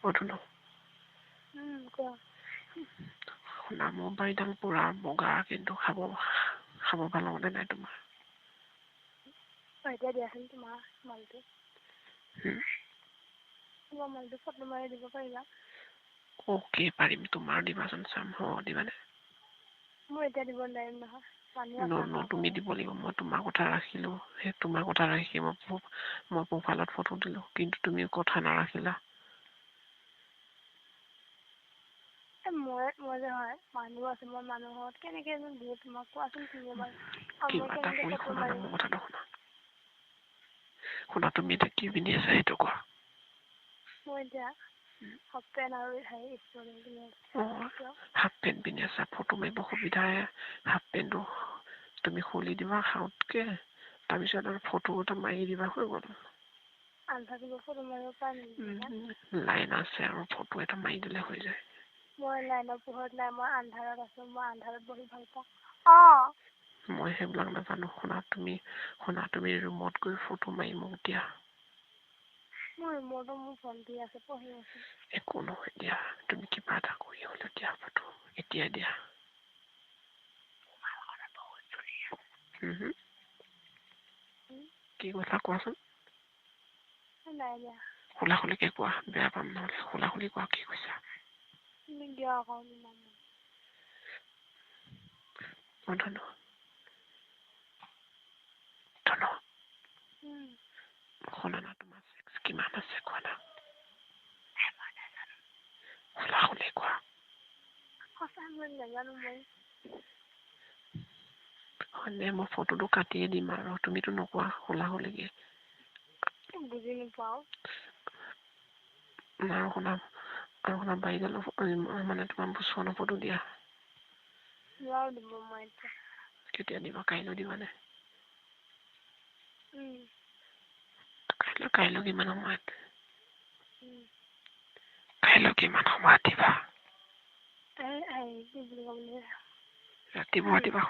অ ধুনু। কোৱা। শুনা, মোৰ বাৰীডাল পুৰা বগা, কিন্তু খাব খাব ভাল হ'বনে নাই তোমাৰ? এতিয়া দিয়াচোন তোমাৰ মালটো। তোমাৰ মালটো ফটো মাৰি দিব পাৰিবা? অ'কে, পাৰিম। তোমাৰ দিবাচোন চাম। হ'ব, দিবানে? মই এতিয়া দিব নোৱাৰিম নহয়। ন, তুমি দিব লাগিব। মই তোমাৰ কথা ৰাখিলোঁ, সেই তোমাৰ কথা ৰাখি মই প্ৰফাইলত ফটো দিলোঁ, কিন্তু তুমি কথা নাৰাখিলা। মই যে হয় মানুহ আছো, মই মানুহত কেনেকে দিওঁ তোমাক, কোৱাচোন তুমি এবাৰ। কিবা এটা কৰি শুনা না, মোৰ কথাটো শুনা। শুনা, তুমি এতিয়া কি পিন্ধি আছা সেইটো কোৱা। মই এতিয়া হাফ পেণ্ট আৰু হেৰি স্পৰ্টিং পিন্ধি আছো। অঁ, হাফ পেণ্ট পিন্ধি আছা, ফটো মাৰিব সুবিধাহে। হাফ পেণ্টটো তুমি খুলি দিবা খাওঁতকৈ, তাৰপিছত আৰু ফটো এটা মাৰি দিবা, হৈ গ'ল। লাইন আছে আৰু ফটো এটা মাৰি দিলে হৈ যায়। মই লাইনৰ পোহৰত নাই, মই আন্ধাৰত আছো। মই আন্ধাৰত বহি ভাল পাওঁ। অঁ, মই সেইবিলাক নাজানো। শুনা, তুমি শুনা, তুমি ৰুমত গৈ ফটো মাৰি মোক দিয়া। মোৰ ৰুমতো মোৰ ভণ্টি আছে, পঢ়ি আছে। একো নহয় দিয়া, তুমি কিবা এটা কৰি হ'লেও দিয়া ফটো, এতিয়াই দিয়া। কি কথা কোৱাচোন? নাই দিয়া। খোলা খুলিকে কোৱা, বেয়া পাম নহ'লে। খোলা খুলি কোৱা, কি কৈছা? অ ধুনু, ধুনু, শুনা না, তোমাৰ চেক্স কিমান আছে কোৱা না। খোলা খুলি কোৱা। হয়নে, মই ফটোটো কাটিয়ে দিম আৰু তুমিতো নোকোৱা খোলা খুলিকে। বুজি নাপাওঁ। আৰু শুনা, আৰু শুনা, বাইদেউ, মানে তোমাৰ বুচখনৰ ফটো দিয়া। নোৱাৰো দিব মই এতিয়া। কেতিয়া দিবা? কাইলৈ দিবানে? কাইলৈ, কাইলৈ কিমান সময়ত? কাইলৈ কিমান সময়ত দিবা? ৰাতিপুৱা দিবা।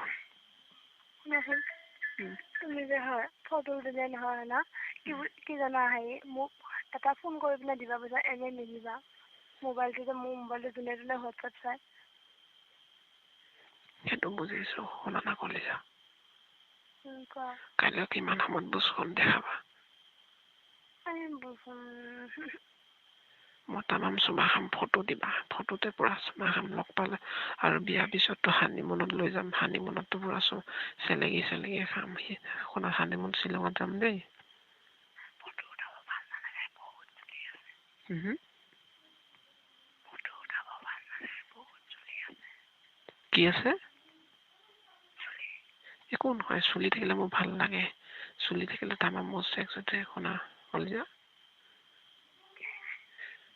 শুনাচোন, তুমি যে হয় ফটো দিলে নহয় না, কি কি জানা, হেৰি মোক এটা ফোন কৰি পিনে দিবা, বুজিছা? এনেই নিদিবা। মোবাইলটো যে মোৰ মোবাইলটো যোনে তোনে হোৱাটছএপ চাই। সেইটো বুজিছো। শুনা না কলিজা, কাইলৈ কিমান সময়ত বুচখন দেখাবা? মই তামাম চুমা খাম, ফটো দিবা, ফটোতে পুৰা চুমা খাম লগ পালে। আৰু বিয়াৰ পিছততো হানিমুনত লৈ যাম, হানিমুনততো পুৰা চেলেকি চেলেকি খাম। শুনা, হানিমুন শ্বিলঙত যাম দেই। কি আছে? একো নহয়, চুলি থাকিলে মোৰ ভাল লাগে। চুলি থাকিলে তামাম মোৰ চেক্স উঠে। শুনা কলিজা,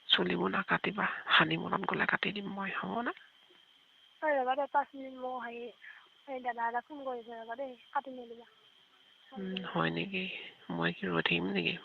চুলিবোৰ নাকাটিবা, হানিমুনত গ'লে কাটি দিম মই, হ'ব নে? ৰ'বা দেই 5 মিনিট, মোৰ হেৰি দাদা এটা ফোন কৰিছে, ৰ'বা দেই, কাটি নিদিবা। হয় নেকি? মই কি ৰৈ থাকিম নেকি?